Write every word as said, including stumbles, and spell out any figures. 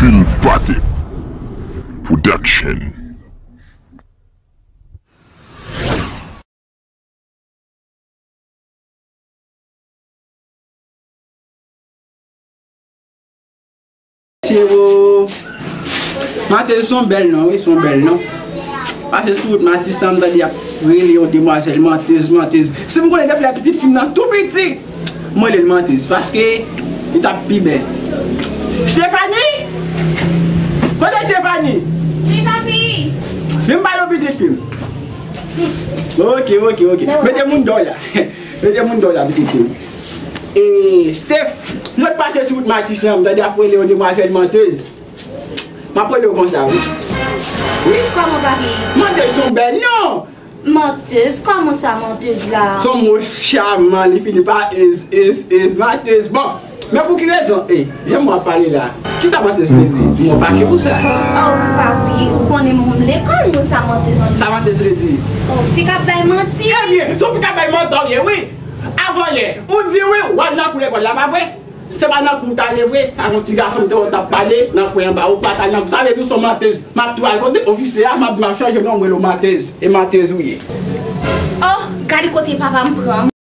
Silvatic Production. Mesye, o, Matez se yon bèl non, wi, se yon bèl non. Pase sou wout Matisan, m tande y ap rele yon demwazèl Mantez, Mantez. Si m konnen depi lè pitit fi m nan tou piti, m rele l Mantez, paske li t ap pi bèl. Stephanie! Kote Stephanie? Wi, papi. Vin pale w pitit fi m. Ok, ok, ok. Mete moun dò la. Mete moun dò la, pitit fi m. E, Steph, lòt pase sou wout Matisan, m tande y ap rele yon demwazèl Mantez. M ap rele w konsa, wi. Wi? Kòman, papi? Mantez se yon bèl non. Mantez? Kòman sa, mantez la? Se yon mo chaman, li fini pa ez, ez, ez, Matez. Bon, men pou ki rezon? E, jan mwen ap pale la, kisa Mantez vle di? Mwen fache pou sa. Oh, papi, ou konnen mwen lekòl, moun sa mantez. Sa Mantez vle di? Oh, fi k ap bay manti. Ebyen, se yon fi k ap bay manti w ye, wi. Avan yè, ou di wi, w al nan kou lekòl la, pa vre? Se pa nan kou w t ale vre, ak yon ti gason m te wè w t ap pale nan kwen anba, ou pa t al nan kou. Sa vle di w se yon mantez. M ap tou al kote ofisye a, m ap di m ap chanje non, m rele w Mantez. E mantez ou ye. Oh, gade kote papa m pran m.